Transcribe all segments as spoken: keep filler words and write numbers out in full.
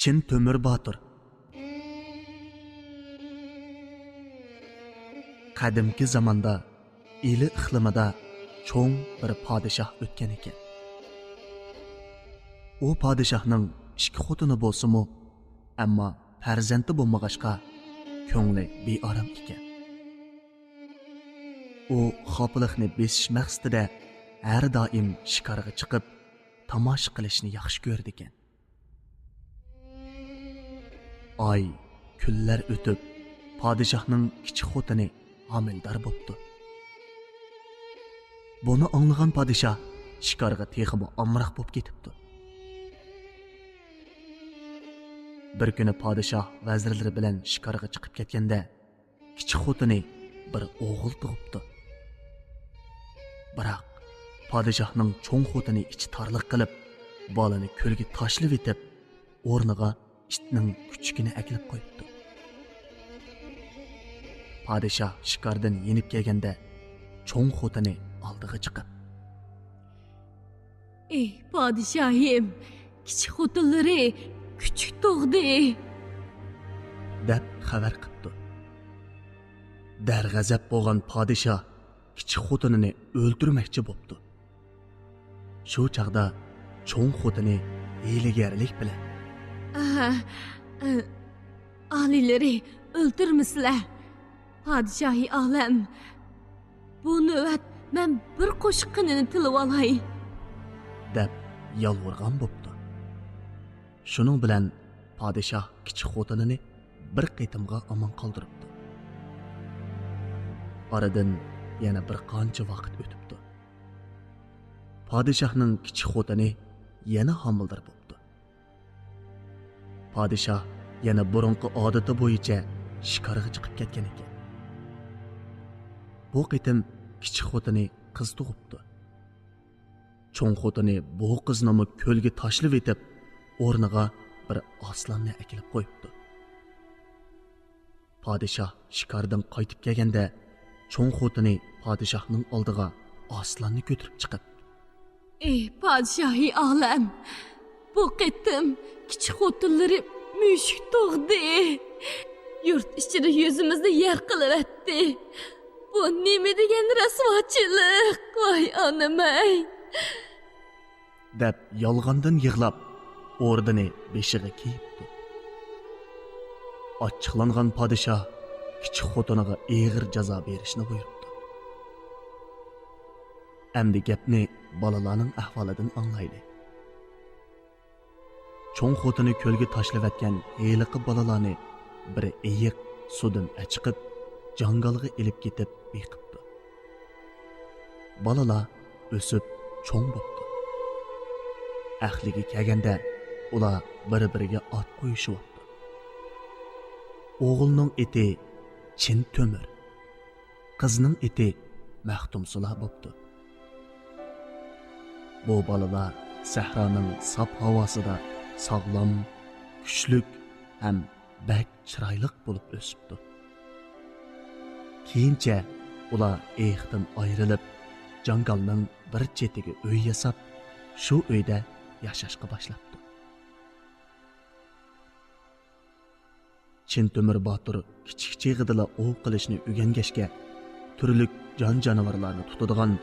چىن تۆمۈر باتۇر. قەدىمكى زاماندا ئىلى ئىقلىمىدا چوڭ بىر پادىشاھ ئۆتكەن ئىكەن. ئۇ پادىشاھنىڭ ئىككى خوتۇنى بولسىمۇ، ئەمما پەرزەنتى بولمىغاچقا، كۆڭلى بىئارام ئىكەن. ئۇ خاپىلىقنى بېسىش مەقسىتىدە ھەر دائىم شىكارغا چىقىپ، تاماشا قىلىشنى ياخشى كۆرىدىكەن. ئاي، كۈنلەر ئۆتۈپ، پادىشاھنىڭ كىچىك خوتۇنى ھامىلىدار بوپتۇ. بۇنى ئاڭلىغان پادىشاھ شىكارغا تېخىمۇ ئامراق بوپ كېتىپتۇ. بىر كۈنى پادىشاھ ۋەزىرلىرى بىلەن شىكارغا چىقىپ كەتكەندە، كىچىك خوتۇنى بىر ئوغۇل تۇغۇپتۇ. بىراق، پادىشاھنىڭ چوڭ خوتۇنى ئىچى تارلىق قىلىپ، بالىنى كۆلگە تاشلىۋېتىپ، ئورنىغا ئىتنىڭ كۈچۈكىنى ئەكېلىپ قويۇپتۇ. پادىشاھ شىكاردىن يېنىپ كەلگەندە، چوڭ خوتۇنى ئالدىغا چىقىپ، «ئېي، پادىشاھىم، كىچىك خوتۇنلىرى كۈچۈك تۇغدى» دەپ خەۋەر قىپتۇ. دەرغەزەپ بولغان پادىشاھ كىچىك خوتۇنىنى ئۆلتۈرمەكچى بوپتۇ. شۇ چاغدا چوڭ خوتۇنى ھىيلىگەرلىك بىلەن، «ئاھا، ئە، ئالىيلىرى ئۆلتۈرمىسىلە، پادىشاھى ئالەم، بۇ نۆۋەت مەن بىر قوشۇق قېنىنى تىلىۋالاي» دەپ يالۋۇرغان بوپتۇ. شۇنىڭ بىلەن پادىشاھ كىچىك خوتۇنىنى بىر قېتىمغا ئامان قالدۇرۇپتۇ. ئارىدىن يەنە بىر قانچە ۋاقىت ئۆتۈپتۇ. پادىشاھنىڭ كىچىك خوتۇنى يەنە ھامىلىدار بوپتۇ. پادىشاھ يەنە بۇرۇنقى ئادىتى بويىچە شىكارغا چىقىپ كەتكەن ئىكەن. بۇ قېتىم كىچىك خوتۇنى قىز تۇغۇپتۇ. چوڭ خوتۇنى بۇ قىزنىمۇ كۆلگە تاشلىۋېتىپ، ئورنىغا بىر ئاسلاننى ئەكېلىپ قويۇپتۇ. پادىشاھ شىكاردىن قايتىپ كەلگەندە، چوڭ خوتۇنى پادىشاھنىڭ ئالدىغا ئاسلاننى كۆتۈرۈپ چىقىپ، «ئى پادىشاھى ئالەم، بۇ قېتىم كىچىك خوتۇنلىرى مۈشۈك تۇغدى. يۇرت ئىچىدە يۈزىمىزنى يەر قىلىۋەتتى. بۇ نېمە دېگەن رەسۋاچىلىق، ۋاي ئانىمەي!» دەپ يالغاندىن يىغلاپ، ئوردىنى بېشىغا كىيىپتۇ. ئاچچىقلانغان پادىشاھ كىچىك خوتۇنىغا ئېغىر جازا بېرىشنى بۇيرۇپتۇ. ئەمدى گەپنى بالىلارنىڭ ئەھۋالىدىن ئاڭلايلى. چوڭ خوتۇنى كۆلگە تاشلىۋەتكەن ھېلىقى بالىلارنى بىر ئېيىق سۇدىن ئەچىقىپ، جاڭگالغا ئېلىپ كېتىپ بېقىپتۇ. بالىلار ئۆسۈپ چوڭ بوپتۇ. ئەقلىگە كەلگەندە، ئۇلار بىر-بىرىگە ئات قويۇشۇۋاپتۇ. ئوغۇلنىڭ ئېتى چىن تۆمۈر، قىزنىڭ ئېتى مەختۇمسۇلا بوپتۇ. بۇ بالىلار سەھرانىڭ ساپ ھاۋاسىدا ساغلام، كۈچلۈك ھەم بەك چىرايلىق بولۇپ ئۆسۈپتۇ. كېيىنچە ئۇلار ئېيىقتىن ئايرىلىپ، جاڭگالنىڭ بىر چېتىگە ئۆي ياساپ، شۇ ئۆيدە ياشاشقا باشلاپتۇ. چىن تۆمۈر باتۇر كىچىك چېغىدىلا ئوۋ قىلىشنى ئۆگەنگەچكە، تۈرلۈك جان-جانىۋارلارنى تۇتىدىغان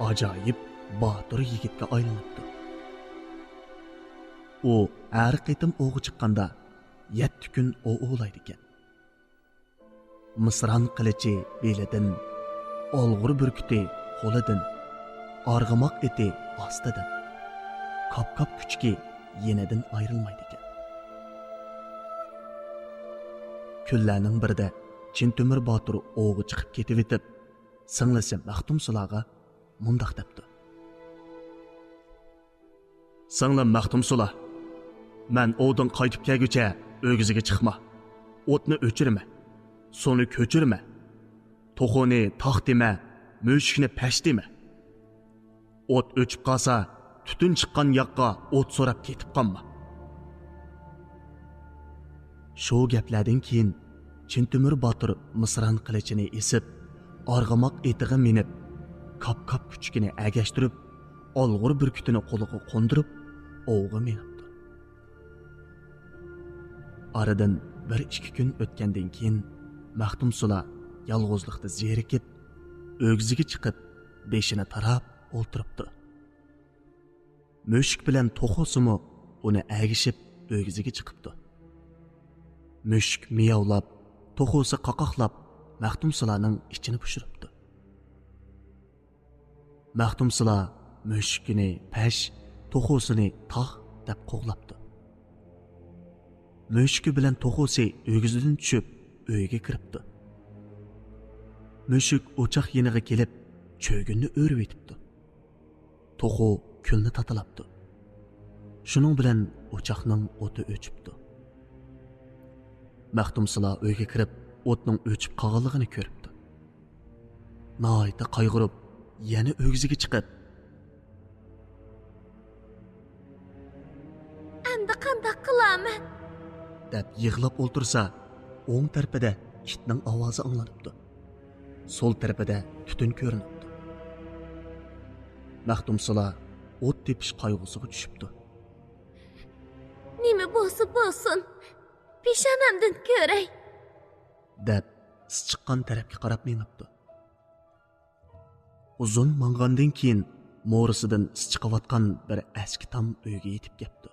ئاجايىپ باتۇر يىگىتكە ئايلىنىپتۇ. ئۇ ھەر قېتىم ئوۋغا چىققاندا، يەتتە كۈن ئوۋ ئوۋلايدىكەن. مىسران قىلىچى بېلىدىن، ئالغۇر بۈركۈتى قولىدىن، ئارغىماق ئېتى ئاستىدىن، كاپ-كاپ كۈچۈكى يېنىدىن ئايرىلمايدىكەن. كۈنلەرنىڭ بىرىدە چىن تۆمۈر باتۇر ئوۋغا چىقىپ كېتىۋېتىپ، سىڭلىسى مەختۇمسۇلاغا مۇنداق دەپتۇ: «سىڭلىم مەختۇمسۇلا، مەن ئوۋدىن قايتىپ كەلگۈچە ئۆگزىگە چىقما. ئوتنى ئۆچۈرمە، سۇنى كۆچۈرمە، توخۇنى تاخ دېمە، مۈشۈكنى پەش دېمە. ئوت ئۆچۈپ قالسا، تۈتۈن چىققان ياققا ئوت سوراپ كېتىپ قالما.» شۇ گەپلەردىن كېيىن، چىن تۆمۈر باتۇر مىسران قىلىچىنى ئېسىپ، ئارغىماق ئېتىغا مىنىپ، كاپ-كاپ كۈچۈكىنى ئەگەشتۈرۈپ، ئالغۇر بۈركۈتىنى قولىغا قوندۇرۇپ، ئوۋغا مېڭىپتۇ. ئارىدىن بىر ئىككى كۈن ئۆتكەندىن كېيىن، مەختۇمسۇلا يالغۇزلۇقتا زېرىكىپ، ئۆگزىگە چىقىپ، بېشىنى تاراپ ئولتۇرۇپتۇ. مۈشۈك بىلەن توخۇسىمۇ ئۇنى ئەگىشىپ ئۆگزىگە چىقىپتۇ. مۈشۈك مىياۋلاپ، توخۇسى قاقاقلاپ، مەختۇمسۇلانىڭ ئىچىنى پۇشۇرۇپتۇ. مەختۇمسۇلا مۈشۈكىنى پەش، توخۇسىنى تاغ دەپ قوغلاپتۇ. مۈشۈكى بىلەن توخۇسى ئۆگزىدىن چۈشۈپ، ئۆيگە كىرىپتۇ. مۈشۈك ئوچاق يېنىغا كېلىپ، چۆگۈننى ئۆرۈۋېتىپتۇ. توخۇ كۈلنى تاتىلاپتۇ. شۇنىڭ بىلەن ئوچاقنىڭ ئوتى ئۆچۈپتۇ. مەختۇمسۇلا ئۆيگە كىرىپ، ئوتنىڭ ئۆچۈپ قالغانلىقىنى كۆرۈپتۇ. ناھايىتى قايغۇرۇپ، يەنە ئۆگزىگە چىقىپ، «ئەمدى قانداق قىلارمەن؟» دەپ يىغلاپ ئولتۇرسا، ئوڭ تەرىپىدە ئىتنىڭ ئاۋازى ئاڭلىنىپتۇ. سول تەرىپىدە تۈتۈن كۆرۈنۈپتۇ. مەختۇمسۇلا ئوت تېپىش قايغۇسىغا چۈشۈپتۇ. «نېمە بولسا بولسۇن، پېشانەمدىن كۆرەي» دەپ، ئىس چىققان تەرەپكە قاراپ مېڭىپتۇ. ئۇزۇن ماڭغاندىن كېيىن، مورىسىدىن ئىس چىقىۋاتقان بىر ئەسكى تام ئۆيگە يېتىپ كەپتۇ.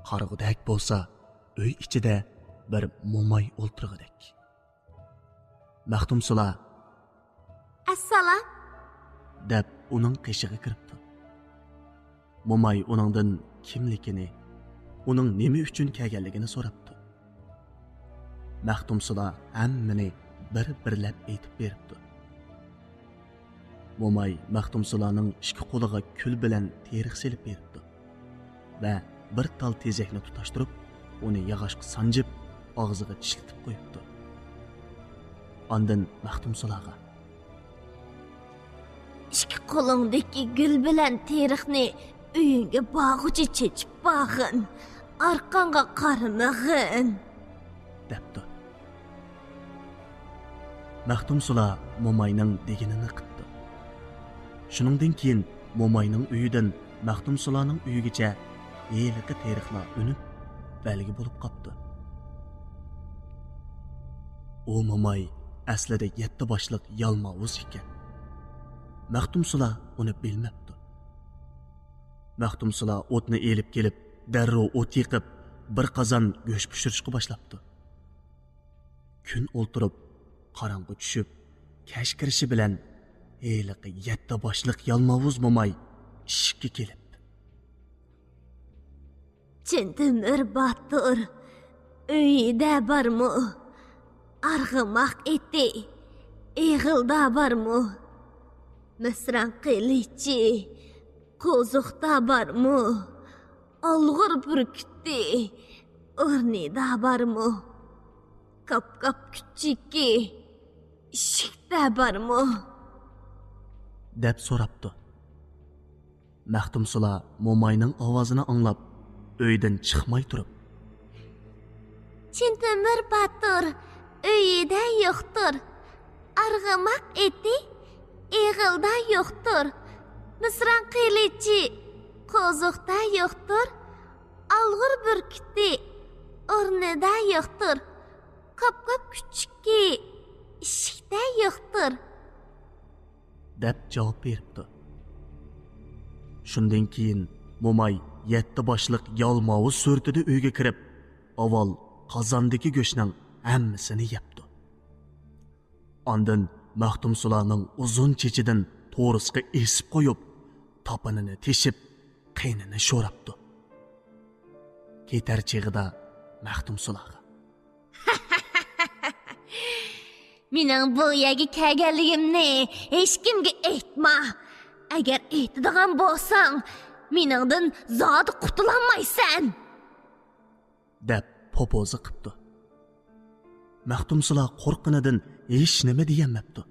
قارىغۇدەك بولسا، ئۆي ئىچىدە بىر موماي ئولتۇرغۇدەك. مەختۇمسۇلا، «ئەسسالام» دەپ، ئۇنىڭ قېشىغا كىرىپتۇ. موماي ئۇنىڭدىن كىملىكىنى، ئۇنىڭ نېمە ئۈچۈن كەلگەنلىكىنى سوراپتۇ. مەختۇمسۇلا ھەممىنى بىر-بىرلەپ ئېيتىپ بېرىپتۇ. موماي مەختۇمسۇلانىڭ ئىككى قولىغا كۈل بىلەن تېرىق سېلىپ بېرىپتۇ ۋە بىر تال تېزەكنى تۇتاشتۇرۇپ، ئۇنى ياغاچقا سانجىپ، ئاغزىغا چىشلىتىپ قويۇپتۇ. ئاندىن مەختۇمسۇلاغا، «ئىككى قولۇڭدىكى گۈل بىلەن تېرىقنى ئۆيۈڭگە بارغۇچە چېچىپ بارغىن، ئارقاڭغا قارىمىغىن» دەپتۇ. مەختۇمسۇلا موماينىڭ دېگىنىنى قىپتۇ. شۇنىڭدىن كېيىن موماينىڭ ئۆيىدىن مەختۇمسۇلانىڭ ئۆيىگىچە ھېلىقى تېرىقلار ئۈنۈپ، بەلگە بولۇپ قاپتۇ. ئۇ موماي ئەسلىدە يەتتە باشلىق يالماۋۇز ئىكەن. مەختۇمسۇلا ئۇنى بىلمەپتۇ. مەختۇمسۇلا ئوتنى ئېلىپ كېلىپ، دەررۇ ئوت يېقىپ، بىر قازان گۆش پىشۇرۇشقا باشلاپتۇ. كۈن ئولتۇرۇپ، قاراڭغۇ چۈشۈپ، كەچ كىرىشى بىلەن ھېلىقى يەتتە باشلىق يالماۋۇز موماي ئىشىككە كېلىپ، «چىن تۆمۈر باتۇر ئۆيىدە بارمۇ؟ ئارغىماق ئېتى ئېغىلدا بارمۇ؟ مىسراڭ قىلىچى قوزۇقتا بارمۇ؟ ئالغۇر بۈركۈتى ئورنىدا بارمۇ؟ كاپ-كاپ كۈچۈكى ئىشىكتە بارمۇ؟» دەپ سوراپتۇ. مەختۇمسۇلا موماينىڭ ئاۋازىنى ئاڭلاپ، ئۆيدىن چىقماي تۇرۇپ، «چىن تۆمۈر باتۇر ئۆيىدە يوقتۇر، ئارغىماق ئېتى ئېغىلدا يوقتۇر، مىسراڭ قىلىچى قوزۇقتا يوقتۇر، ئالغۇر بۈركۈتى ئورنىدا يوقتۇر، كاپ-كاپ كۈچۈكى ئىشىكتە يوقتۇر» دەپ جاۋاب بېرىپتۇ. شۇندىن كېيىن موماي يەتتە باشلىق يالماۋۇز سۈرىتىدە ئۆيگە كىرىپ، ئاۋۋال قازاندىكى گۆشنىڭ ھەممىسىنى يەپتۇ. ئاندىن مەختۇمسۇلانىڭ ئۇزۇن چېچىدىن تورۇسقا ئېسىپ قويۇپ، تاپىنىنى تېشىپ، قېنىنى شوراپتۇ. كېتەر چېغىدا مەختۇمسۇلاغا، «مېنىڭ بۇ يەرگە كەلگەنلىكىمنى ھېچكىمگە ئېيتما. ئەگەر ئېيتىدىغان بولساڭ، مېنىڭدىن زادى قۇتۇلالمايسەن» دەپ پوپوزا قىپتۇ. مەختۇمسۇلا قورققىنىدىن ھېچنېمە دېيەلمەپتۇ.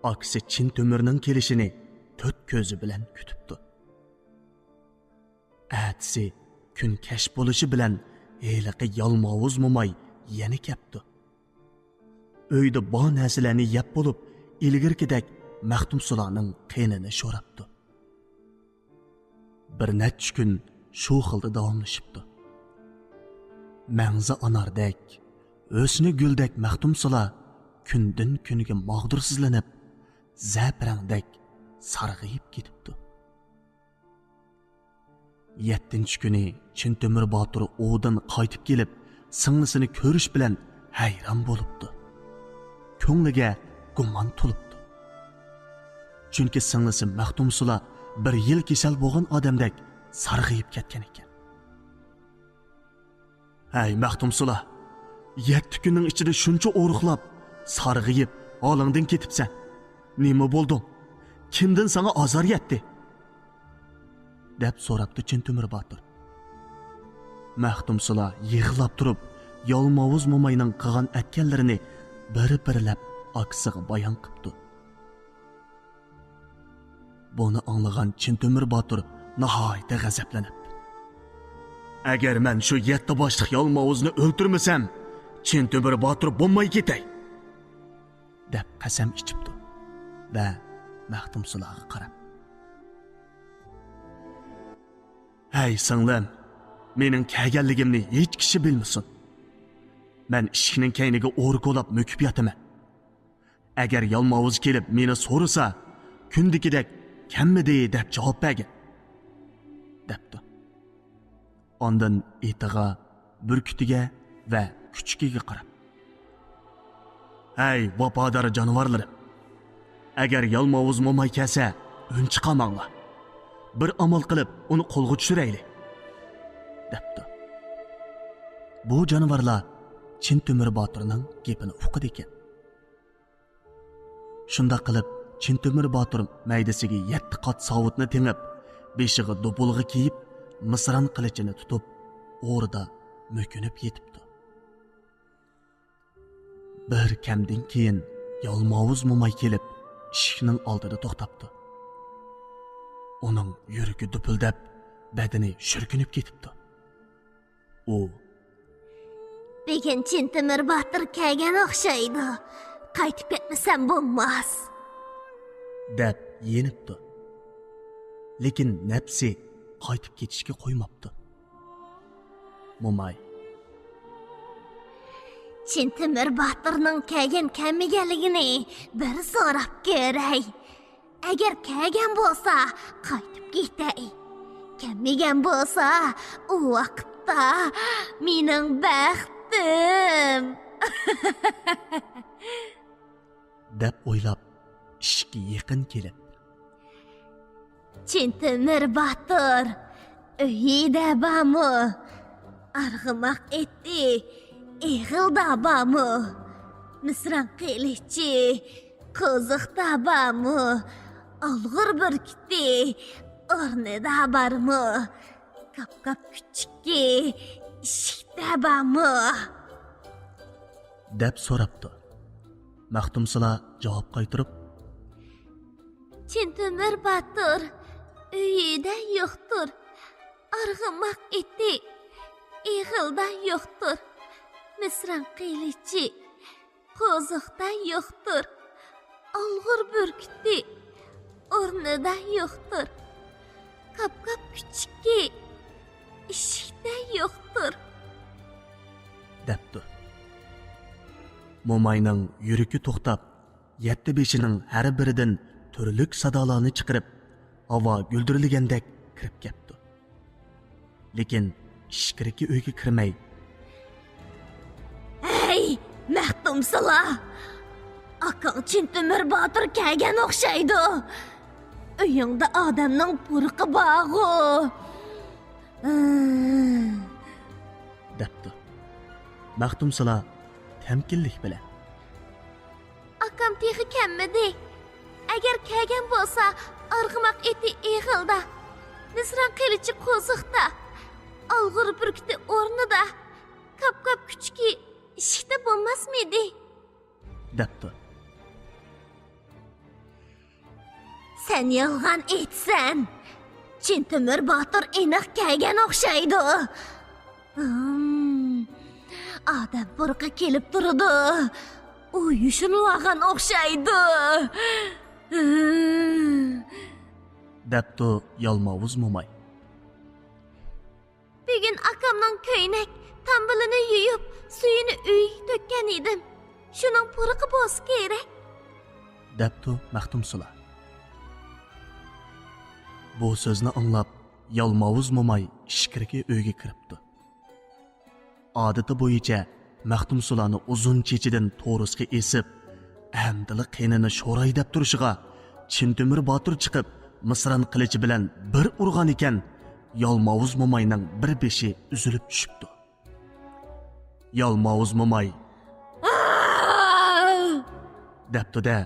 ئاكىسى چىن تۆمۈرنىڭ كېلىشىنى تۆت كۆزى بىلەن كۈتۈپتۇ. ئەتىسى كۈن كەچ بولۇشى بىلەن ھېلىقى يالماۋۇز موماي يەنە كەپتۇ. ئۆيدە بار نەرسىلەرنى يەپ بولۇپ، ئىلگىرىكىدەك مەختۇمسۇلانىڭ قېنىنى شوراپتۇ. بىر نەچچە كۈن شۇ خىلدا داۋاملىشىپتۇ. مەڭزى ئاناردەك، ھۆسنى گۈلدەك مەختۇمسۇلا كۈندىن-كۈنگە ماغدۇرسىزلىنىپ، زەپىرەڭدەك سارغىيىپ كېتىپتۇ. يەتتىنچى كۈنى چىن تۆمۈر باتۇر ئوۋدىن قايتىپ كېلىپ، سىڭلىسىنى كۆرۈش بىلەن ھەيران بولۇپتۇ. كۆڭلىگە گۇمان تولۇپتۇ. چۈنكى سىڭلىسى مەختۇمسۇلا بىر يىل كېسەل بولغان ئادەمدەك سارغىيىپ كەتكەن ئىكەن. ھەي مەختۇمسۇلا، يەتتە كۈننىڭ ئىچىدە شۇنچە ئورۇقلاپ، سارغىيىپ، ھالىڭدىن كېتىپسەن. نېمە بولدۇڭ؟ كىمدىن ساڭا ئازار يەتتى؟ دەپ سوراپتۇ چىن تۆمۈر باتۇر. مەختۇمسۇلا يىغلاپ تۇرۇپ، يالماۋۇز موماينىڭ قىلغان ئەتكەنلىرىنى بىر-بىرلەپ ئاكىسىغا بايان قىپتۇ. بۇنى ئاڭلىغان چىن تۆمۈر باتۇر ناھايىتى غەزەپلىنىپ، «ئەگەر مەن شۇ يەتتە باشلىق يالماۋۇزنى ئۆلتۈرمىسەم، چىن تۆمۈر باتۇر بولماي كېتەي!» دەپ قەسەم ئىچىپتۇ ۋە مەختۇمسۇلاغا قاراپ، «ھەي سىڭلىم، مېنىڭ كەلگەنلىكىمنى ھېچ كىشى بىلمىسۇن. مەن ئىشىكنىڭ كەينىگە ئورا كولاپ مۆكۈپ ياتىمەن. ئەگەر يالماۋۇز كېلىپ مېنى سورىسا، كۈندىكىدەك كەممىدى دەپ جاۋاب بەرگىن» دەپتۇ. ئاندىن ئېتىغا، بۈركۈتىگە ۋە كۈچۈكىگە قاراپ، «ھەي ۋاپادار جانىۋارلىرىم! ئەگەر يالماۋۇز موماي كەلسە، ئۈن چىقارماڭلار. بىر ئامال قىلىپ ئۇنى قولغا چۈشۈرەيلى» دەپتۇ. بۇ جانىۋارلار چىن تۆمۈر باتۇرنىڭ گېپىنى ئۇقىدىكەن. شۇنداق قىلىپ، چىن تۆمۈر باتۇر مەيدىسىگە يەتتە قات ساۋۇتنى تېڭىپ، بېشىغا دوپۇلغا كىيىپ، مىسران قىلىچىنى تۇتۇپ، ئورىدا مۆكۈنۈپ يېتىپتۇ. بىر كەمدىن كېيىن يالماۋۇز موماي كېلىپ، ئىشىكنىڭ ئالدىدا توختاپتۇ. ئۇنىڭ يۈرىكى دۈپۈلدەپ، بەدىنى شۈركۈنۈپ كېتىپتۇ. ئۇ، «بۈگۈن چىن تۆمۈر باتۇر كەلگەن ئوخشايدۇ. قايتىپ كەتمىسەم بولماس» دەپ يېنىپتۇ. لېكىن نەپسى قايتىپ كېتىشكە قويماپتۇ. موماي، «چىن تۆمۈر باتۇرنىڭ كەلگەن كەلمىگەنلىكىنى بىر سوراپ كۆرەي. ئەگەر كەلگەن بولسا، قايتىپ كېتەي. كەلمىگەن بولسا، ئۇ ۋاقىتتا مېنىڭ بەختىم» دەپ ئويلاپ، ئىشىككە يېقىن كېلىپ، «چىن تۆمۈر باتۇر ئۆيىدە بارمۇ؟ ئارغىماق ئېتى ئېغىلدا بارمۇ؟ مىسران قىلىچى قوزۇقتا بارمۇ؟ ئالغۇر بۈركۈتى ئورنىدا بارمۇ؟ كاپ-كاپ كۈچۈكى ئىشىكتە بارمۇ؟» دەپ سوراپتۇ. مەختۇمسۇلا جاۋاب قايتۇرۇپ، «چىن تۆمۈر باتۇر ئۆيىدە يوقتۇر. ئارغىماق ئېتى ئېغىلدا يوقتۇر. مىسران قىلىچى قوزۇقتا يوقتۇر. ئالغۇر بۈركۈتى ئورنىدا يوقتۇر. كاپ-كاپ كۈچۈكى ئىشىكتە يوقتۇر» دەپتۇ. موماينىڭ يۈرىكى توختاپ، يەتتە بېشىنىڭ ھەر بىرىدىن تۈرلۈك سادالارنى چىقىرىپ، ھاۋا گۈلدۈرلىگەندەك كىرىپ كەپتۇ. لېكىن ئىچكىرىكى ئۆيگە كىرمەي، «ھەي، مەختۇمسۇلا! ئاكاڭ چىن تۆمۈر باتۇر كەلگەن ئوخشايدۇ. ئۆيۈڭدە ئادەمنىڭ پۇرىقى بارغۇ؟» دەپتۇ. مەختۇمسۇلا تەمكىنلىك بىلەن، «ئاكام تېخى كەلمىدى. ئەگەر كەلگەن بولسا، ئارغىماق ئېتى ئېغىلدا، مىسران قىلىچى قوزۇقتا، ئالغۇر بۈركۈتى ئورنىدا، كاپ-كاپ كۈچۈكى ئىشىكتە بولماسمىدى؟» دەپتۇ. «سەن يالغان ئېيتىسەن. چىن تۆمۈر باتۇر ئېنىق كەلگەن ئوخشايدۇ. ھىم، ئادەم پۇرىقى كېلىپ تۇرىدۇ. ئۇ يوشۇنۇۋالغان ئوخشايدۇ.» ھىم. دەپتۇ يالماۋۇز موماي. «بۈگۈن ئاكامنىڭ كۆينەك تامبىلىنى يۇيۇپ، سۈيىنى ئۆيگە تۆككەن ئىدىم. شۇنىڭ پۇرىقى بولسا كېرەك. دەپتۇ مەختۇمسۇلا. بۇ سۆزنى ئاڭلاپ، يالماۋۇز موماي ئىچكىرىكى ئۆيگە كىرىپتۇ. ئادىتى بويىچە مەختۇمسۇلانى ئۇزۇن چېچىدىن تورۇسقا ئېسىپ، ئەمدىلا قېنىنى شوراي دەپ تۇرۇشىغا، چىن تۆمۈر باتۇر چىقىپ، مىسران قىلىچى بىلەن بىر ئۇرغان ئىكەن، يالماۋۇز موماينىڭ بىر بېشى ئۈزۈلۈپ چۈشۈپتۇ. يالماۋۇز موماي «ئاا!» دەپتۇ-دە،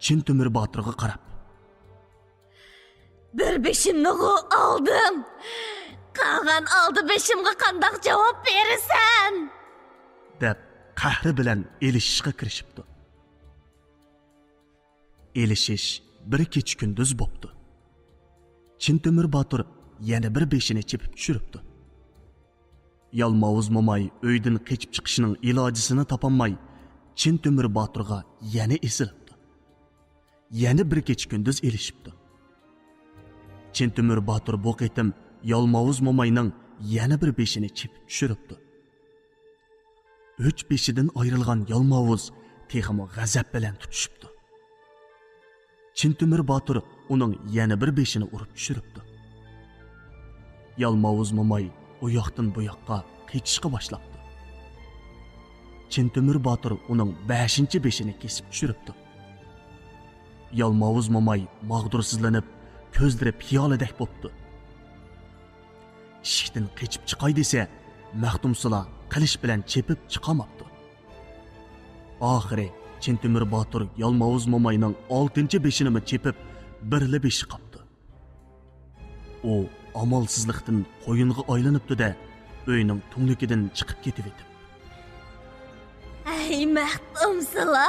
چىن تۆمۈر باتۇرغا قاراپ. «بىر بېشىمنىغۇ ئالدىم، قالغان ئالتە بېشىمغا قانداق جاۋاب بېرىسەن؟» دەپ، قەھرى بىلەن ئېلىشىشقا كىرىشىپتۇ. ئېلىشىش بىر كېچە-كۈندۈز بوپتۇ. چىن تۆمۈر باتۇر يەنە بىر بېشىنى چېپىپ چۈشۈرۈپتۇ. يالماۋۇز موماي ئۆيدىن قېچىپ چىقىشنىڭ ئىلاجىسىنى تاپالماي، چىن تۆمۈر باتۇرغا يەنە ئېسىلىپتۇ. يەنە بىر كېچە-كۈندۈز ئېلىشىپتۇ. چىن تۆمۈر باتۇر بۇ قېتىم يالماۋۇز موماينىڭ يەنە بىر بېشىنى چېپىپ چۈشۈرۈپتۇ. ئۈچ بېشىدىن ئايرىلغان يالماۋۇز تېخىمۇ غەزەپ بىلەن تۇتۇشۇپتۇ. چىن تۆمۈر باتۇر ئۇنىڭ يەنە بىر بېشىنى ئۇرۇپ چۈشۈرۈپتۇ. يالماۋۇز موماي ئۇ ياقتىن بۇ ياققا قېچىشقا باشلاپتۇ. چىن تۆمۈر باتۇر ئۇنىڭ بەشىنچى بېشىنى كېسىپ چۈشۈرۈپتۇ. يالماۋۇز موماي ماغدۇرسىزلىنىپ، كۆزلىرى پىيالىدەك بوپتۇ. ئىشىكتىن قېچىپ چىقاي دېسە، مەختۇمسۇلا قىلىچ بىلەن چېپىپ چىقالماپتۇ. ئاخىرى چىن تۆمۈر باتۇر يالماۋۇز موماينىڭ ئالتىنچى بېشىنىمۇ چېپىپ، بىرلا بېشى قاپتۇ. ئۇ ئامالسىزلىقتىن قويۇنغا ئايلىنىپتۇ-دە، ئۆينىڭ تۈڭلۈكىدىن چىقىپ كېتىۋېتىپ. «ئەي مەختۇمسۇلا!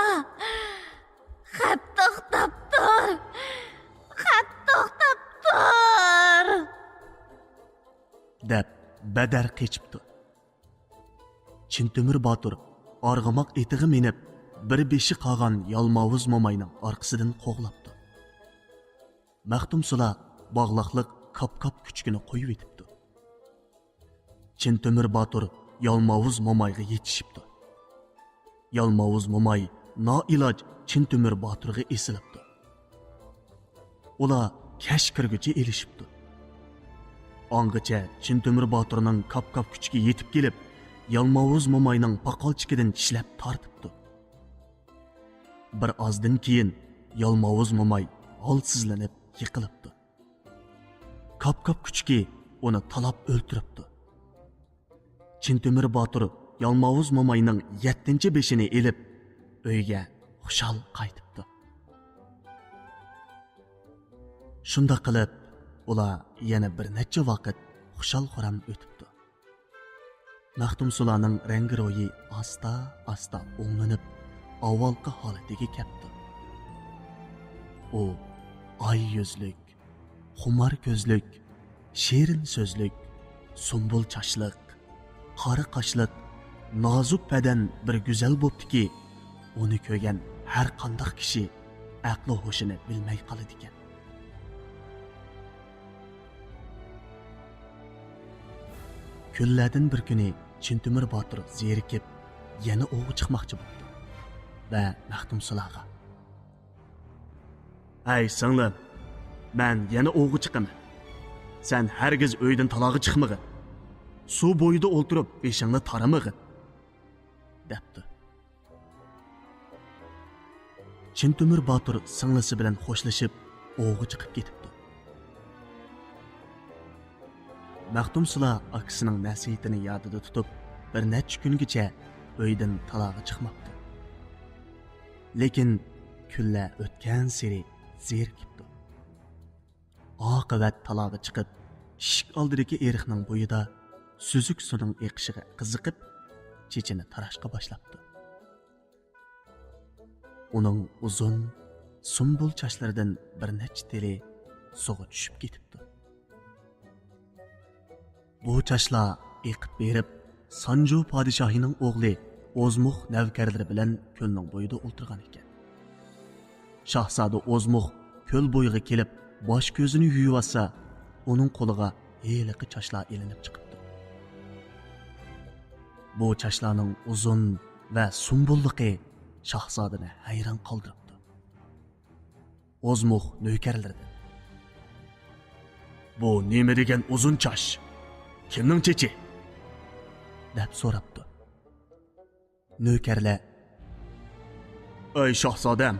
خەت توختاپ تۇر! خەت توختاپ تۇر!» دەپ بەدەر قېچىپتۇ. چىن تۆمۈر باتۇر ئارغىماق ئېتىغا مىنىپ، بىر بېشى قالغان يالماۋۇز موماينىڭ ئارقىسىدىن قوغلاپتۇ. مەختۇمسۇلا باغلاقلىق كاپ-كاپ كۈچۈكىنى قويۇۋېتىپتۇ. چىن تۆمۈر باتۇر يالماۋۇز مومايغا يېتىشىپتۇ. يالماۋۇز موماي نائىلاج چىن تۆمۈر باتۇرغا ئېسىلىپتۇ. ئۇلار كەچ كىرگۈچە ئېلىشىپتۇ. ئاڭغىچە چىن تۆمۈر باتۇرنىڭ كاپ-كاپ كۈچۈكى يېتىپ كېلىپ، يالماۋۇز موماينىڭ پاقالچىكىدىن چىشلەپ تارتىپتۇ. بىر ئازدىن كېيىن يالماۋۇز موماي ھالسىزلىنىپ يىقىلىپتۇ. كاپ-كاپ كۈچۈكى ئۇنى تالاپ ئۆلتۈرۈپتۇ. چىن تۆمۈر باتۇر يالماۋۇز موماينىڭ يەتتىنچى بېشىنى ئېلىپ، ئۆيىگە خۇشال قايتىپتۇ. شۇنداق قىلىپ، ئۇلار يەنە بىر نەچچە ۋاقىت خۇشال-خۇرام ئۆتۈپتۇ. مەختۇمسۇلانىڭ رەڭگى-رويى ئاستا-ئاستا ئوڭلىنىپ، ئاۋۋالقى ھالىتىگە كەپتۇ. ئۇ ئاي يۈزلۈك، خۇمار كۆزلۈك، شېرىن سۆزلۈك، سۇمبۇل چاچلىق، قارا قاشلىق، نازۇك بەدەن بىر گۈزەل بوپتۇكى، ئۇنى كۆرگەن ھەر قانداق كىشى ئەقلى ھوشىنى بىلمەي قالىدىكەن. كۈنلەردىن بىر كۈنى چىن تۆمۈر باتۇر زېرىكىپ، يەنە ئوۋغا چىقماقچى بوپتۇ ۋە مەختۇمسۇلاغا: «ھەي، سىڭلىم، مەن يەنە ئوۋغا چىقىمەن. سەن ھەرگىز ئۆيدىن تالاغا چىقمىغىن. سۇ بويىدا ئولتۇرۇپ، بېشىڭنى تارىمىغىن» دەپتۇ. چىن تۆمۈر باتۇر سىڭلىسى بىلەن خوشلىشىپ، ئوۋغا چىقىپ كېتىپتۇ. مەختۇمسۇلا ئاكىسىنىڭ نەسىھىتىنى يادىدا تۇتۇپ، بىر نەچچە كۈنگىچە ئۆيدىن تالاغا چىقماپتۇ. لېكىن كۈنلەر ئۆتكەنسېرى زېرىكىپتۇ. ئاقىۋەت تالاغا چىقىپ، ئىشىك ئالدىدىكى ئېرىقنىڭ بويىدا سۈزۈك سۇنىڭ ئېقىشىغا قىزىقىپ، چېچىنى تاراشقا باشلاپتۇ. ئۇنىڭ ئۇزۇن سۇمبۇل چاچلىرىدىن بىر نەچچە تېلى سۇغا چۈشۈپ كېتىپتۇ. بۇ چاچلار ئېقىپ بېرىپ، سانجۇ پادىشاھىنىڭ ئوغلى ئوزمۇخ نەۋكەرلىرى بىلەن كۆلنىڭ بويىدا ئولتۇرغان ئىكەن. شاھزادە ئوزمۇخ كۆل بويىغا كېلىپ، باش كۆزىنى يۇيۇۋاتسا، ئۇنىڭ قولىغا ھېلىقى چاچلار ئېلىنىپ چىقىپتۇ. بۇ چاچلارنىڭ ئۇزۇن ۋە سۇمبۇللۇقى شاھزادىنى ھەيران قالدۇرۇپتۇ. ئوزمۇخ نۆكەرلىرىدىن: «بۇ نېمە دېگەن ئۇزۇن چاچ؟ كىمنىڭ چېچى؟» دەپ سوراپتۇ. نۆكەرلەر: «ئەي شاھزادەم،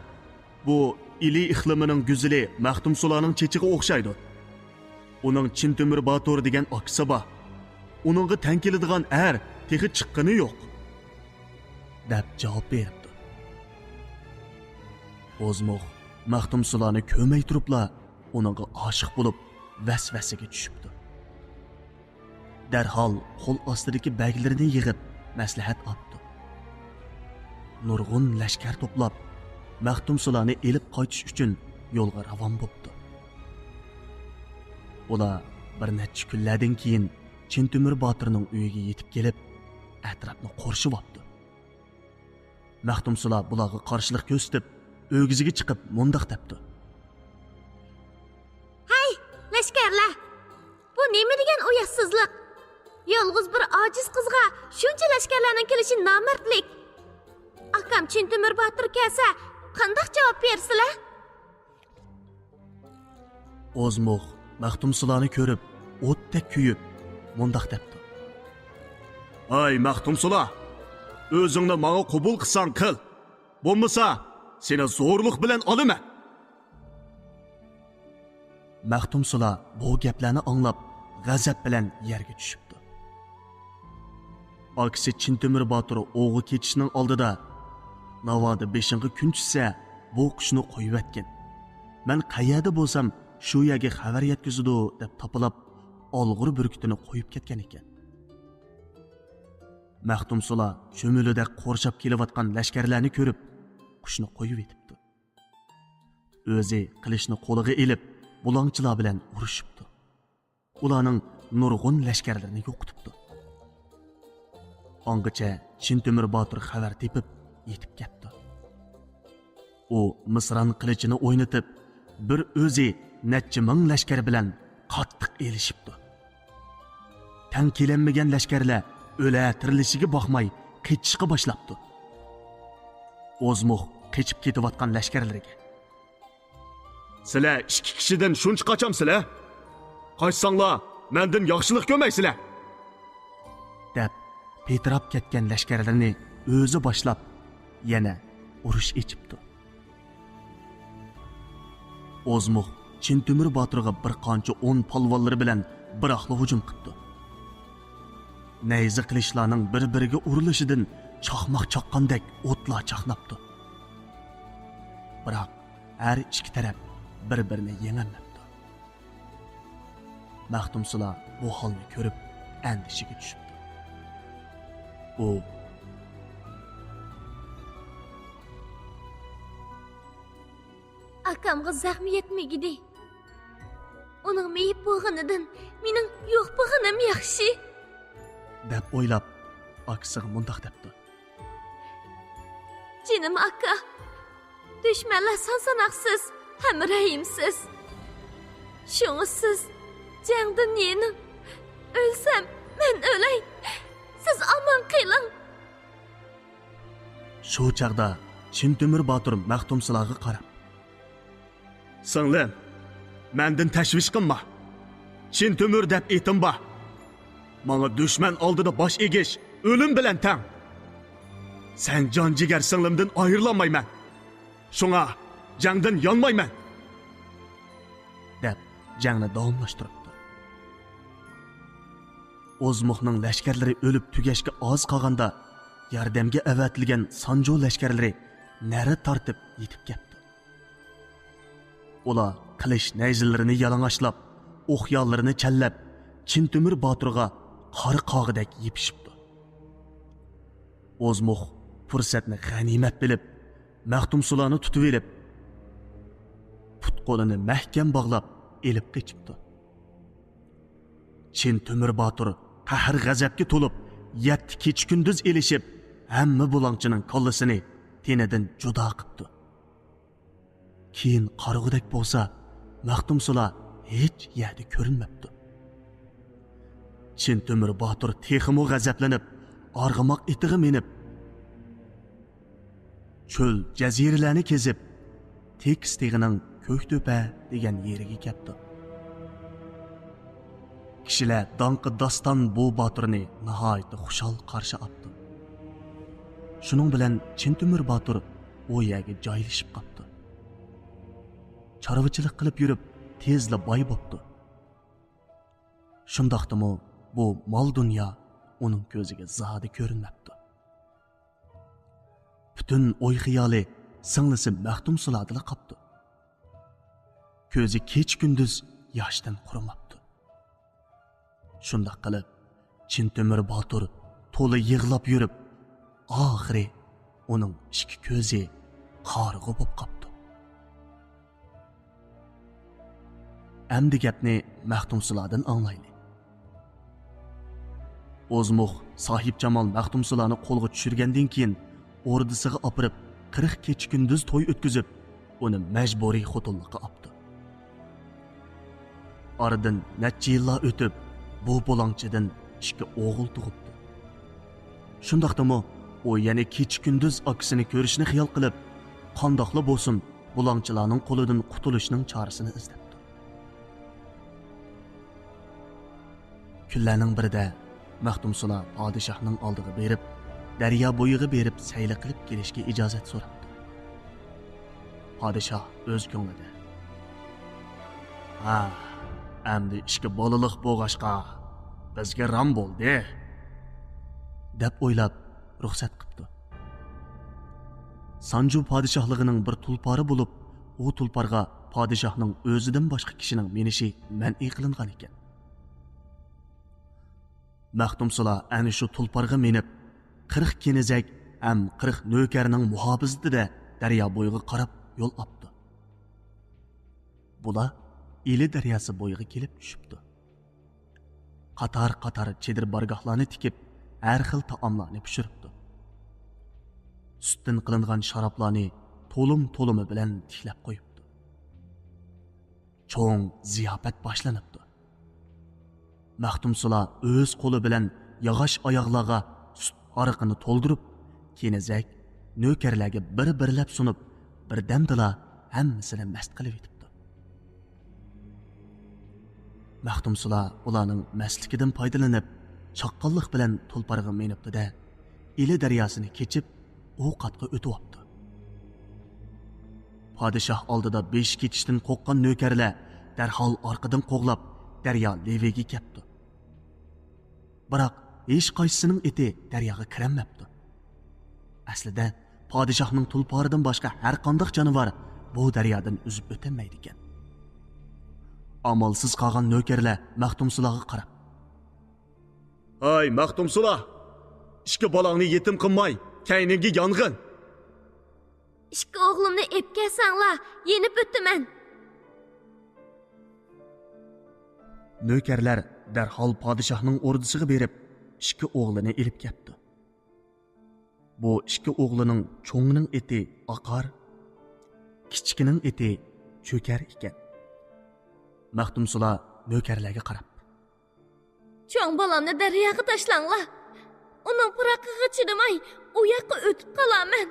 بۇ ئىلى ئىقلىمىنىڭ گۈزىلى مەختۇمسۇلانىڭ چېچىغا ئوخشايدۇ. ئۇنىڭ چىن تۆمۈر باتۇر دېگەن ئاكىسى بار. ئۇنىڭغا تەڭ كېلىدىغان ئەر تېخى چىققىنى يوق» دەپ جاۋاب بېرىپتۇ. ئوزمۇخ مەختۇمسۇلانى كۆرمەي تۇرۇپلا ئۇنىڭغا ئاشىق بولۇپ، ۋەسۋەسىگە چۈشۈپتۇ. دەرھال قول ئاستىدىكى بەگلىرىنى يىغىپ، مەسلىھەت ئاپتۇ. نۇرغۇن لەشكەر توپلاپ، مەختۇمسۇلانى ئېلىپ قايتىش ئۈچۈن يولغا راۋان بوپتۇ. ئۇلار بىر نەچچە كۈنلەردىن كېيىن چىن تۆمۈر باتۇرنىڭ ئۆيىگە يېتىپ كېلىپ، ئەتراپنى قورشىۋاپتۇ. مەختۇمسۇلا بۇلارغا قارشىلىق كۆرسىتىپ، ئۆگزىگە چىقىپ مۇنداق دەپتۇ: «ھەي، لەشكەرلەر! بۇ نېمە دېگەن ئۇياتسىزلىق؟ يالغۇز بىر ئاجىز قىزغا شۇنچە لەشكەرلەرنىڭ كېلىشى نامەردلىك. ئاكام چىن تۆمۈر باتۇر كەلسە، قانداق جاۋاب بېرىسىلەر؟» ئوزمۇخ مەختۇمسۇلانى كۆرۈپ، ئوتتەك كۆيۈپ، مۇنداق دەپتۇ: «ھەي مەختۇمسۇلا، ئۆزۈڭنى ماڭا قوبۇل قىلساڭ قىل، بولمىسا سېنى زورلۇق بىلەن ئالىمەن.» مەختۇمسۇلا بۇ گەپلەرنى ئاڭلاپ، غەزەپ بىلەن يەرگە چۈشۈپتۇ. ئاكىسى چىن تۆمۈر باتۇر ئوۋغا كېتىشنىڭ ئالدىدا، «ناۋادا بېشىڭغا كۈن چۈشسە، بۇ قۇشنى قويۇۋەتكىن. مەن قەيەردە بولسام، شۇ يەرگە خەۋەر يەتكۈزىدۇ» دەپ تاپىلاپ، ئالغۇر بۈركۈتىنى قويۇپ كەتكەن ئىكەن. مەختۇمسۇلا چۈمۈلىدەك قورشاپ كېلىۋاتقان لەشكەرلەرنى كۆرۈپ، قۇشنى قويۇۋېتىپتۇ. ئۆزى قىلىچنى قولىغا ئېلىپ، بۇلاڭچىلار بىلەن ئۇرۇشۇپتۇ. ئۇلارنىڭ نۇرغۇن لەشكەرلىرىنى يوقىتىپتۇ. ئاڭغىچە چىن تۆمۈر باتۇر خەۋەر تېپىپ يېتىپ كەپتۇ. ئۇ مىسران قىلىچىنى ئوينىتىپ، بىر ئۆزى نەچچە مىڭ لەشكەر بىلەن قاتتىق ئېلىشىپتۇ. تەڭ كېلەلمىگەن لەشكەرلەر ئۆلە تىرىلىشىگە باقماي قېچىشقا باشلاپتۇ. ئوزمۇخ قېچىپ كېتىۋاتقان لەشكەرلىرىگە: «سىلەر ئىككى كىشىدىن شۇنچە قاچامسىلەر؟ قاچساڭلار، مەندىن ياخشىلىق كۆرمەيسىلەر!» دەپ، پىتىراپ كەتكەن لەشكەرلىرىنى ئۆزى باشلاپ، يەنە ئۇرۇش ئېچىپتۇ. ئوزمۇخ چىن تۆمۈر باتۇرغا بىر قانچە ئون پالۋانلىرى بىلەن بىراقلا ھۇجۇم قىپتۇ. نەيزە قىلىچلارنىڭ بىر-بىرىگە ئۇرۇلۇشىدىن چاقماق چاققاندەك ئوتلار چاقناپتۇ. بىراق، ھەر ئىككى تەرەپ بىر-بىرىنى يېڭەلمەپتۇ. مەختۇمسۇلا بۇ ھالنى كۆرۈپ، ئەندىشىگە چۈشۈپتۇ. ئۇ: «ئاكامغا زەخمى يەتمىگىدى. ئۇنىڭ مېيىپ بولغىنىدىن مېنىڭ يوق بولغىنىم ياخشى.» دەپ ئويلاپ، ئاكىسىغا مۇنداق دەپتۇ: «جېنىم ئاكا، دۈشمەنلەر سان-ساناقسىز ھەم رەھىمسىز. شۇڭا سىز جەڭدىن يېنىڭ. ئۆلسەم، مەن ئۆلەي. سىز ئامان قېلىڭ.» شۇ چاغدا چىن تۆمۈر باتۇر مەختۇمسۇلاغا قاراپ: «سىڭلىم، مەندىن تەشۋىش قىلما. چىن تۆمۈر دەپ ئېتىم بار. ماڭا دۈشمەن ئالدىدا باش ئېگىش ئۆلۈم بىلەن تەڭ. سەن جان جىگەر سىڭلىمدىن ئايرىلالمايمەن. شۇڭا جەڭدىن يانمايمەن.» دەپ جەڭنى داۋاملاشتۇرۇپتۇ. ئوزمۇخنىڭ لەشكەرلىرى ئۆلۈپ تۈگەشكە ئاز قالغاندا، ياردەمگە ئەۋەتىلگەن سانجۇ لەشكەرلىرى نەرە تارتىپ يېتىپ كەپتۇ. ئۇلار قىلىچ نەيزىلىرىنى يالىڭاچلاپ، ئوق ياللىرىنى چەنلەپ، چىن تۆمۈر باتۇرغا قارا قاغىدەك يېپىشىپتۇ. ئوزمۇخ پۇرسەتنى غەنىيمەت بىلىپ، مەختۇمسۇلانى تۇتۇۋېلىپ، پۇت-قولىنى مەھكەم باغلاپ ئېلىپ قېچىپتۇ. چىن تۆمۈر باتۇر قەھەر-غەزەپكە تولۇپ، يەتتە كېچە-كۈندۈز ئېلىشىپ، ھەممە بۇلاڭچىنىڭ كاللىسىنى تېنىدىن جۇدا قىپتۇ. كېيىن قارىغۇدەك بولسا، مەختۇمسۇلا ھېچ يەردە كۆرۈنمەپتۇ. چىن تۆمۈر باتۇر تېخىمۇ غەزەپلىنىپ، ئارغىماق ئېتىغا مىنىپ، چۆل جەزىرىلەرنى كېزىپ، تېكىس تېغىنىڭ كۆكتۆپە دېگەن يېرىگە كەپتۇ. كىشىلەر داڭقى داستان بۇ باتۇرنى ناھايىتى خۇشال قارشى ئاپتۇ. شۇنىڭ بىلەن چىن تۆمۈر باتۇر ئۇ يەرگە جايلىشىپ قاپتۇ. چارۋىچىلىق قىلىپ يۈرۈپ، تېزلا باي بوپتۇ. شۇنداقتىمۇ بۇ مال-دۇنيا ئۇنىڭ كۆزىگە زادى كۆرۈنمەپتۇ. پۈتۈن ئوي-خىيالى سىڭلىسى مەختۇمسۇلادىلا قاپتۇ. كۆزى كېچە-كۈندۈز ياشتىن قۇرۇماپتۇ. شۇنداق قىلىپ، چىن تۆمۈر باتۇر تولا يىغلاپ يۈرۈپ، ئاخىرى ئۇنىڭ ئىككى كۆزى قارىغۇ بولۇپ قاپتۇ. ئەمدى گەپنى مەختۇمسۇلادىن ئاڭلايلى. ئوزمۇخ ساھىبجامال مەختۇمسۇلانى قولغا چۈشۈرگەندىن كېيىن، ئوردىسىغا ئاپىرىپ، قىرىق كېچە-كۈندۈز توي ئۆتكۈزۈپ، ئۇنى مەجبۇرىي خوتۇنلۇققا ئاپتۇ. ئارىدىن نەچچە يىللار ئۆتۈپ، بۇ بۇلاڭچىدىن ئىككى ئوغۇل تۇغۇپتۇ. شۇنداقتىمۇ ئۇ يەنە كېچە-كۈندۈز ئاكىسىنى كۆرۈشنى خىيال قىلىپ، قانداقلا بولسۇن، بۇلاڭچىلارنىڭ قولىدىن قۇتۇلۇشنىڭ چارىسىنى ئىزدەپتۇ. كۈنلەرنىڭ بىرىدە مەختۇمسۇلا پادىشاھنىڭ ئالدىغا بېرىپ، دەريا بويىغا بېرىپ سەيلە قىلىپ كېلىشكە ئىجازەت سوراپتۇ. پادىشاھ ئۆز كۆڭلىدە، «ھا، ئەمدى ئىككى بالىلىق بولغاچقا، بىزگە رام بولدى» دەپ ئويلاپ، رۇخسەت قىپتۇ. سانجۇ پادىشاھلىقىنىڭ بىر تۇلپارى بولۇپ، ئۇ تۇلپارغا پادىشاھنىڭ ئۆزىدىن باشقا كىشىنىڭ مىنىشى مەنئى قىلىنغان ئىكەن. مەختۇمسۇلا ئەنە شۇ تۇلپارغا مىنىپ، قىرىق كېنىزەك ھەم قىرىق نۆكەرنىڭ مۇھاپىزىتىدە دەريا بويىغا قاراپ يول ئاپتۇ. بۇلار ئىلى دەرياسى بويىغا كېلىپ چۈشۈپتۇ. قاتار-قاتار چېدىر بارگاھلارنى تىكىپ، ھەر خىل تائاملارنى پىشۇرۇپتۇ. سۈتتىن قىلىنغان شارابلارنى تولۇم-تولۇمى بىلەن تىكلەپ قويۇپتۇ. چوڭ زىياپەت باشلىنىپتۇ. مەختۇمسۇلا ئۆز قولى بىلەن ياغاچ ئاياغلارغا سۈت ھارىقىنى تولدۇرۇپ، كېنىزەك، نۆكەرلەرگە بىر-بىرلەپ سۇنۇپ، بىردەمدىلا ھەممىسىنى مەست قىلىۋېتىپتۇ. مەختۇمسۇلا ئۇلارنىڭ مەستلىكىدىن پايدىلىنىپ، چاققانلىق بىلەن تۇلپارغا مىنىپتۇ-دە، ئىلى دەرياسىنى كېچىپ، ئۇ قاتقا ئۆتۈۋاپتۇ. پادىشاھ ئالدىدا بېشى كېتىشتىن قورققان نۆكەرلەر دەرھال ئارقىدىن قوغلاپ، دەريا لېۋىگە كەپتۇ. بىراق، ھېچقايسىسىنىڭ ئېتى دەرياغا كىرەلمەپتۇ. ئەسلىدە، پادىشاھنىڭ تۇلپارىدىن باشقا ھەرقانداق جانىۋار بۇ دەريادىن ئۈزۈپ ئۆتەلمەيدىكەن. ئامالسىز قالغان نۆكەرلەر مەختۇمسۇلاغا قاراپ، «ھەي، مەختۇمسۇلا! ئىككى بالاڭنى يېتىم قىلماي، كەينىڭگە يانغىن!» «ئىككى ئوغلۇمنى ئېلىپ كەلسەڭلار، يېنىپ ئۆتىمەن.» نۆكەرلەر دەرھال پادىشاھنىڭ ئوردىسىغا بېرىپ، ئىككى ئوغلىنى ئېلىپ كەپتۇ. بۇ ئىككى ئوغلىنىڭ چوڭىنىڭ ئېتى ئاقار، كىچىكىنىڭ ئېتى چۆكەر ئىكەن. مەختۇمسۇلا نۆكەرلەرگە قاراپ، «چوڭ بالامنى دەرياغا تاشلاڭلار. ئۇنىڭ پىراقىغا چىدىماي، ئۇ ياققا ئۆتۈپ قالارمەن.»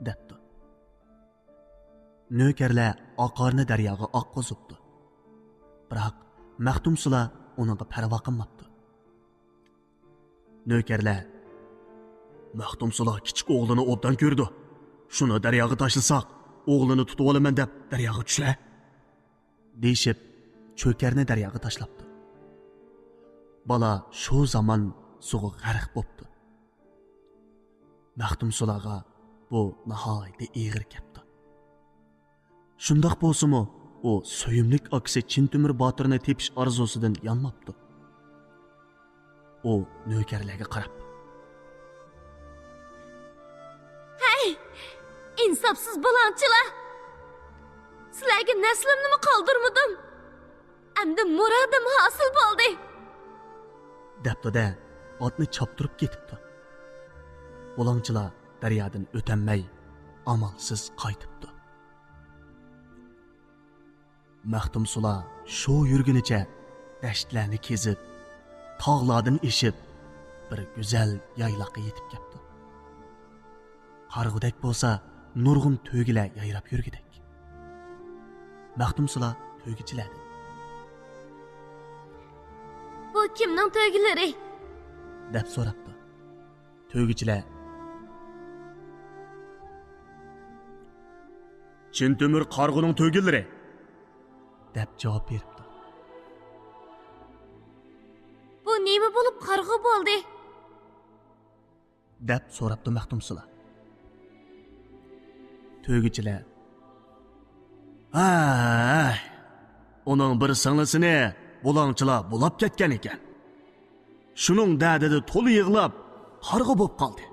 دەپتۇ. نۆكەرلەر ئاقارنى دەرياغا ئاققۇزۇپتۇ. بىراق، مەختۇمسۇلا ئۇنىڭغا پەرۋا قىلماپتۇ. نۆكەرلەر، «مەختۇمسۇلا كىچىك ئوغلىنى ئوبدان كۆرىدۇ. شۇنى دەرياغا تاشلىساق، ئوغلىنى تۇتۇۋالىمەن دەپ دەرياغا چۈشە» دېيىشىپ، چۆكەرنى دەرياغا تاشلاپتۇ. بالا شۇ زامان سۇغا غەرق بوپتۇ. مەختۇمسۇلاغا بۇ ناھايىتى ئېغىر كەپتۇ. شۇنداق بولسىمۇ، ئۇ سۆيۈملۈك ئاكىسى چىن تۆمۈر باتۇرنى تېپىش ئارزۇسىدىن يانماپتۇ. ئۇ نۆكەرلەرگە قاراپ، «ھەي، ئىنساپسىز بۇلاڭچىلار! سىلەرگە نەسلىمنىمۇ قالدۇرمىدىم. ئەمدى مۇرادىم ھاسىل بولدى!» دەپتۇ-دە، ئاتنى چاپتۇرۇپ كېتىپتۇ. بۇلاڭچىلار دەريادىن ئۆتەلمەي، ئامالسىز قايتىپتۇ. مەختۇمسۇلا شۇ يۈرگىنىچە دەشتلەرنى كېزىپ، تاغلاردىن ئېشىپ، بىر گۈزەل يايلاققا يېتىپ كەپتۇ. قارىغۇدەك بولسا نۇرغۇن تۆگىلەر يايراپ يۈرگۈدەك. مەختۇمسۇلا تۆگىچىلەردىن، «بۇ كىمنىڭ تۆگىلىرى؟» دەپ سوراپتۇ. تۆگىچىلەر، «چىن تۆمۈر قارىغۇنىڭ تۆگىلىرى» دەپ جاۋاب بېرىپتۇ. «بۇ نېمە بولۇپ قارىغۇ بولدى؟» دەپ سوراپتۇ مەختۇمسۇلا. تۆگىچىلەر، «ھە، ئۇنىڭ بىر سىڭلىسىنى بۇلاڭچىلار بۇلاپ كەتكەن ئىكەن. شۇنىڭ دەردىدە تولا يىغلاپ، قارىغۇ بولۇپ قالدى»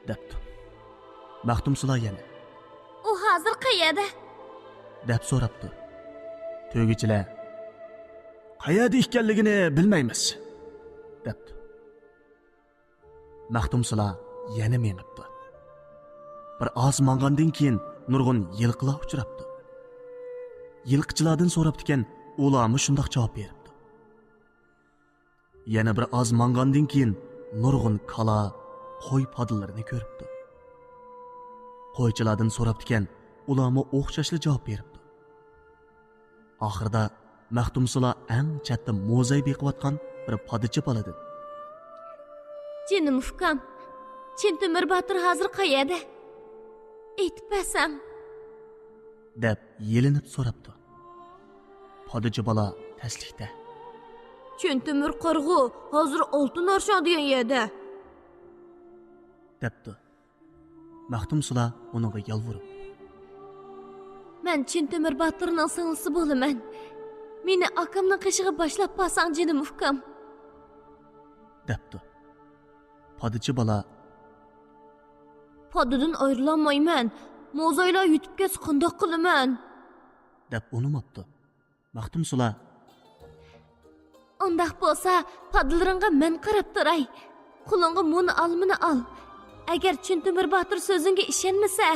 دەپتۇ. مەختۇمسۇلا يەنە، «ئۇ ھازىر قەيەردە؟» دەپ سوراپتۇ. تۆگىچىلەر، «قەيەردە ئىكەنلىكىنى بىلمەيمىز» دەپتۇ. مەختۇمسۇلا يەنە مېڭىپتۇ. بىر ئاز ماڭغاندىن كېيىن نۇرغۇن يىلقىلار ئۇچراپتۇ. يىلقىچىلاردىن سوراپتىكەن، ئۇلارمۇ شۇنداق جاۋاب بېرىپتۇ. يەنە بىر ئاز ماڭغاندىن كېيىن نۇرغۇن كالا، قوي پادىلىرىنى كۆرۈپتۇ. قويچىلاردىن سوراپتىكەن، ئۇلارمۇ ئوخشاشلا جاۋاب بېرىپتۇ. ئاخىرىدا مەختۇمسۇلا ئەڭ چەتتە موزاي بېقىۋاتقان بىر پادىچى بالىدىن، «جېنىم ئۇكام، چىن تۆمۈر باتۇر ھازىر قەيەردە؟ ئېيتىپ بەرسەڭ» دەپ يېلىنىپ سوراپتۇ. پادىچى بالا تەسلىكتە، «چىن تۆمۈر قارىغۇ ھازىر ئالتۇن ئارشاڭ دېگەن يەردە» دەپتۇ. مەختۇمسۇلا ئۇنىڭغا يالۋۇرۇپ، «مەن چىن تۆمۈر باتۇرنىڭ سىڭلىسى بولىمەن. مېنى ئاكامنىڭ قېشىغا باشلاپ بارساڭ، جېنىم ئۇكام» دەپتۇ. پادىچى بالا، «پادىدىن ئايرىلالمايمەن. موزايلار يۈتۈپ كەتسە قانداق قىلىمەن؟» دەپ ئۇنىماپتۇ. مەختۇمسۇلا، «ئۇنداق بولسا، پادىلىرىڭغا مەن قاراپ تۇراي. قولۇڭغا مۇنۇ ئالمىنى ئال. ئەگەر چىن تۆمۈر باتۇر سۆزۈڭگە ئىشەنمىسە،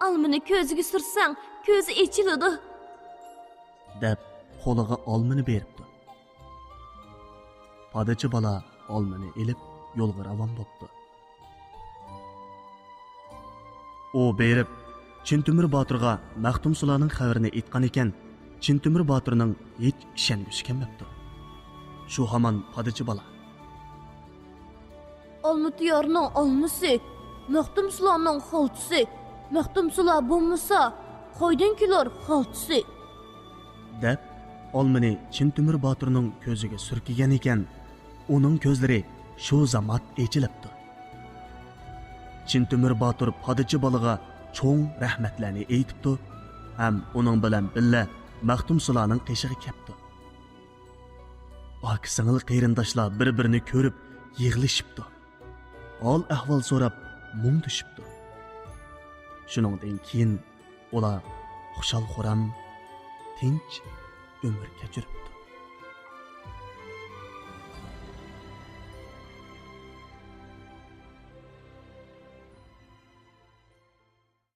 ئالمىنى كۆزىگە سۈرسەڭ، كۆزى ئېچىلىدۇ» دەپ قولىغا ئالمىنى بېرىپتۇ. پادىچى بالا ئالمىنى ئېلىپ يولغا راۋان بوپتۇ. ئۇ بېرىپ، چىن تۆمۈر باتۇرغا مەختۇمسۇلانىڭ خەۋىرىنى ئېيتقان ئىكەن، چىن تۆمۈر باتۇرنىڭ ھېچ ئىشەنگۈسى كەلمەپتۇ. شۇ ھامان پادىچى بالا، «ئالمىتىيارنىڭ ئالمىسى، مەختۇمسۇلانىڭ خالتىسى، مەختۇمسۇلا بولمىسا، قايدىن كېلۇر خالتىسى» دەپ، ئالمىنى چىن تۆمۈر باتۇرنىڭ كۆزىگە سۈركىگەن ئىكەن، ئۇنىڭ كۆزلىرى شۇ زامات ئېچىلىپتۇ. چىن تۆمۈر باتۇر پادىچى بالىغا چوڭ رەھمەتلەرنى ئېيتىپتۇ ھەم ئۇنىڭ بىلەن بىللە مەختۇمسۇلانىڭ قېشىغا كەپتۇ. ئاكا-سىڭىل قېرىنداشلار بىر-بىرىنى كۆرۈپ يىغلىشىپتۇ. ھال-ئەھۋال سوراپ مۇڭدىشىپتۇ. شۇنىڭدىن كېيىن ئۇلار خۇشال-خۇرام، تىنچ ئۆمۈر كەچۈرۈپتۇ.